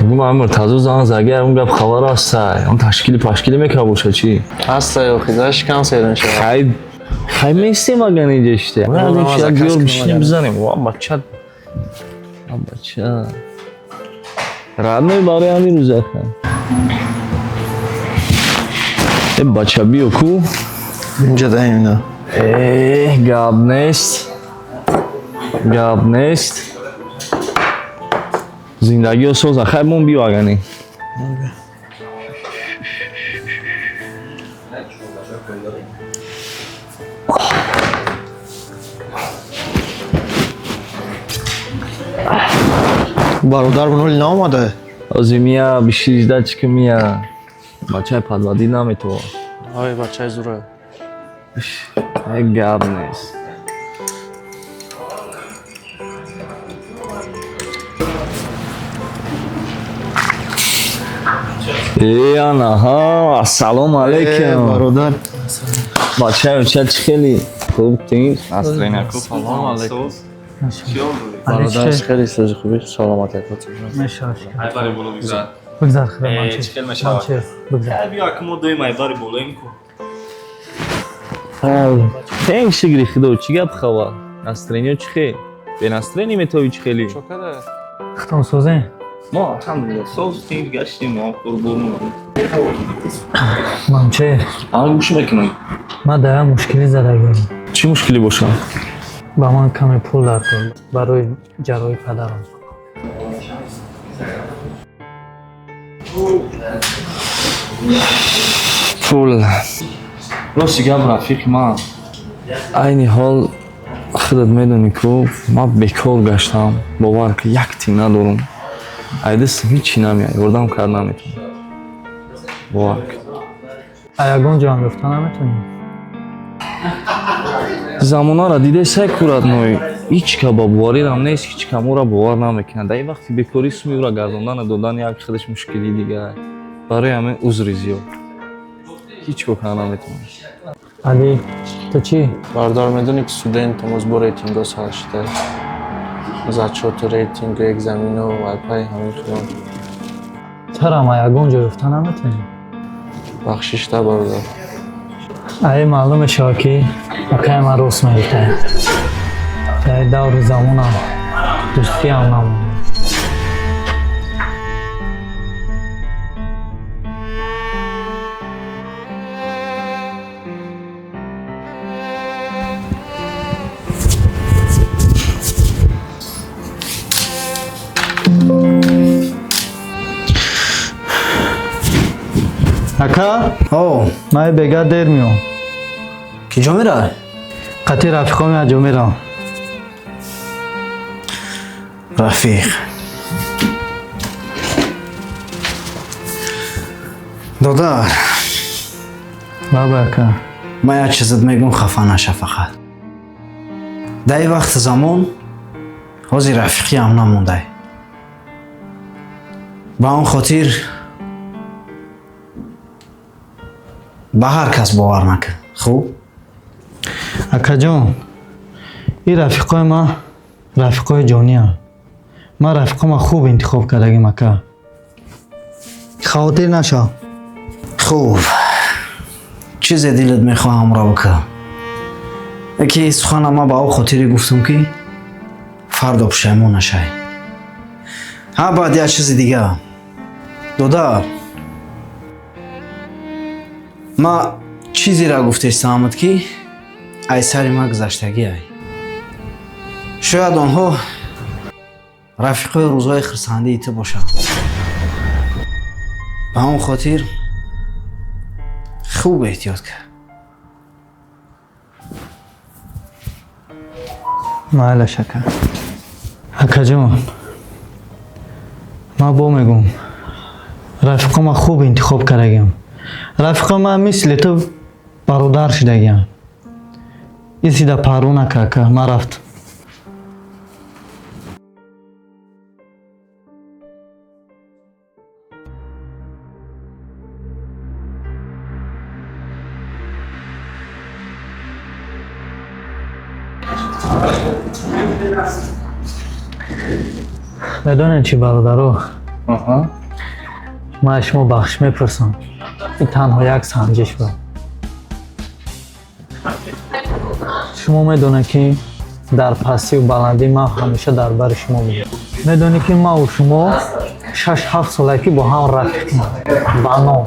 Гум Муртазо зан заги он гап хабар ҳастай. Он ташкили пашкили мекард боша чӣ? Ҳастай охи, заш кам сер мешавад. Хай хай местем аган инҷа ште. Мо Як заказ биёр кунем бишинем агар. бизанем. Ва бача. Ва бача. Родной барои ҳамин рӯзаха. Э бача биё ку. Инҷа даем ина. Э гап нест. Гап нест. Зиндагиё соза. Хай мон биё агани. Бародар ноли наомада. Ҳозир мия бишижда чӣ ки мия. Бачаи падвадӣ наметавон. Ой, бачаи зура. Э гап нест. Э ана ҳа, ассалому алайкум. Бародар. Бачаи оча чӣ хели? Хуб тинч? Настроение хуб. Салом алайкум. Бародар хеле сози хуби, саломат якот. Мешавад. Ай бари боло бигзар. Бигзар худо Э, манчи. чӣ хел мешавад? Манчи, бигзар. Ай биё ки мо дуем ай бари болоем ку. Тинч шигри худо, чӣ гап хабар? Настроение чӣ хел? Бе настроение метавӣ чӣ хели? Чокада? Хитом созем. Мо алҳамдулилла соз тинч гаштем, мо қурбон. Манчи, Ан гӯш мекунам. ман дар як мушкилӣ задагиам. Чӣ мушкилӣ бошад? Ба ман каме пул даркор барои ҷарроҳии падарам. Пул. Рости гап рафиқи ман. Айни ҳол худат медонӣ ку ман бекор гаштам. Бовар ки як тин надорам. Ай дастам ҳичи намеяд, ёрдам кард наметавонам. Бовар ки. А ягон ҷо ҳам ёфта наметавонӣ? Замонаро диде сай куратной. Ҳеч ка ба боварирам нест, ҳеч ка моро бовар намекунад. Дар ин вақти бекорӣ суми ӯро гардондану додан як худаш мушкилии дигар. Барои ҳамин узри зиёд. Ҳеч кор карда наметавонам. Али, ту чӣ? Бародар медонӣ ки студентам оз бо рейтинго сар шуда. Зачёту рейтингу экзамену вайпай ҳамин хилон. Чаро ма ягон ҷо ёфта наметавонӣ? Бахшиш да бародар. Ай маълум мешавад ки акай ман рост мегуфтае. Дар даври замонам дӯстиам намонд. Ака, О, ман бега дер меом. киҷо меравӣ? Қатъи рафиқом як ҷо меравам. Рафиқ. Додар, Баба ака. ман як чизат мегӯм, хафа наша фақат. Дар ин вақти замон ҳозир рафиқиам намондай. Ба он хотир ба ҳар кас бовар накун. Хуб? Акаҷон, ин рафиқои ман рафиқои ҷониам. Ман рафиқома хуб интихоб кардагим ака. Хавотир нашав. Хуб. Чизе дилат мехоҳам ро бикун. Яке сухана ман ба он хотире гуфтам ки фардо пушаймон нашай. Ҳа баъд як чизи дига. Додар, ман чизеро гуфтестаамад ки ай сари ман гузаштагӣ ай. Шояд онҳо рафиқои рӯзҳои хирсандии ту бошанд. Ба он хотир хуб эҳтиёт кар. Майлаш ака. Акаҷон, ман бо мегӯм, рафиқома хуб интихоб кардагиам. Рафиқои ман мисли ту бародар шудагиам. Исида парво нака ака, ман рафтам. Медонед чӣ бародаро? Ман аз шумо бахшиш мепурсам. Ин танҳо як санҷиш буд. Шумо медонед, ки дар пастию баландӣ ман ҳамеша дар бари шумо будам. Медонед, ки ман шумо 6-7 солае, ки бо ҳам рафиқем ба ном.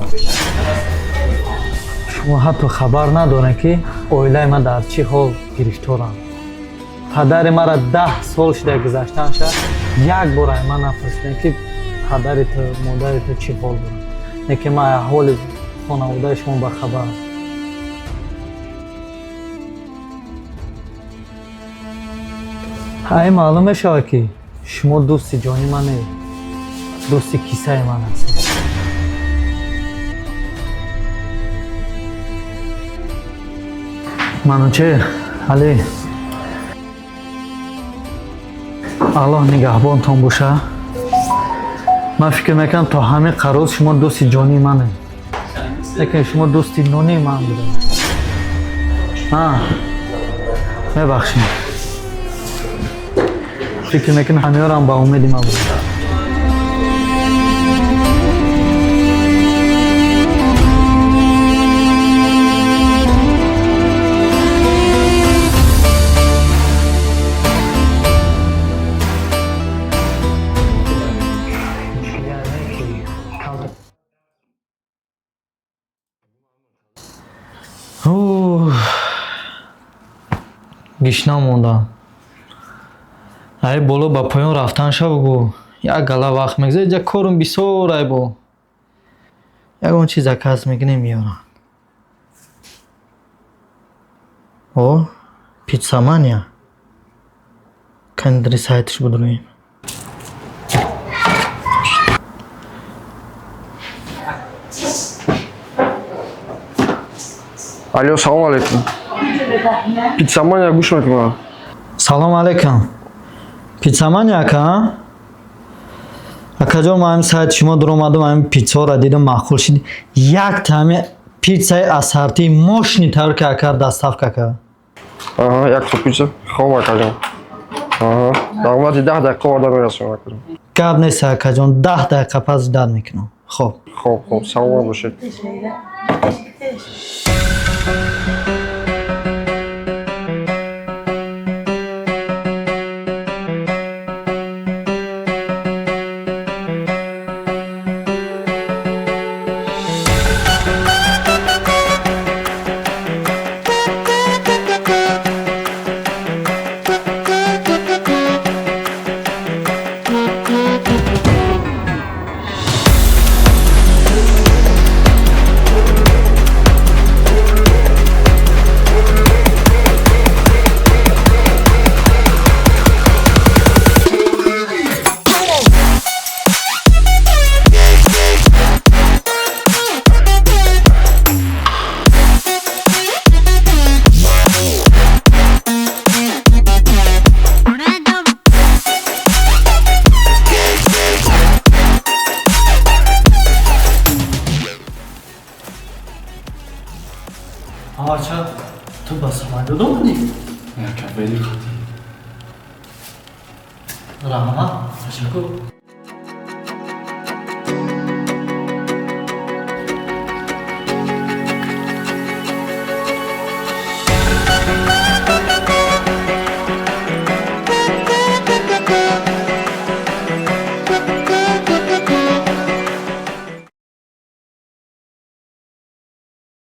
Шумо ҳатто хабар надоред, ки оилаи ман дар чӣ ҳол гирифторанд. Падари мара 10 сол шуда гузаштанша як бор ай ман напурсидем, ки падари ту, модари ту чӣ ҳол дорад. Не ки ман аҳволи хонаводаи шумо бахабарам. Ай маълум мешавад, ки шумо дӯсти ҷони ман не, дӯсти кисаи ман ҳастед. Манучеҳр, Али, Аллоҳ нигаҳбонтон боша. Ман фикр мекунам, то ҳамин қароз шумо дӯсти ҷонии манед, лекин шумо дӯсти нонии ман будед. Мебахшед, фикр мекунам, ҳамёрам ба умеди ман буд. Гишна мондам. Ай боло ба поён рафтан шавгу як гала вақт мегзарад. Иҷа корум бисёр. Ай бо ягон чиз заказ мекунем, меёранд. О, Пиццамания, кандри сайтиш будроем. Алло, салом алейкум. Пиццамания гӯш мекунам. Салом алейкум, Пиццамания ака? Акаҷон, ман ҳамин сайти шумо дуромадам, ҳамин питсаро дидам, маъқул шид. Якта ҳами питсаи ассорти мощный тавр ки ака доставка кард. Аҳа, якта питса. Хоб, акаҷон. Аҳа, дар муддати 10 дақиқа оварда мерасонам, акаҷон. Гап нест, акаҷон, 10 дақиқа пас ждать мекунам. Хоб. Хоб, саломат бошед. Авача, ту ба самолёт омадӣ? Кафели қатӣ. Раҳмат, ташаккур.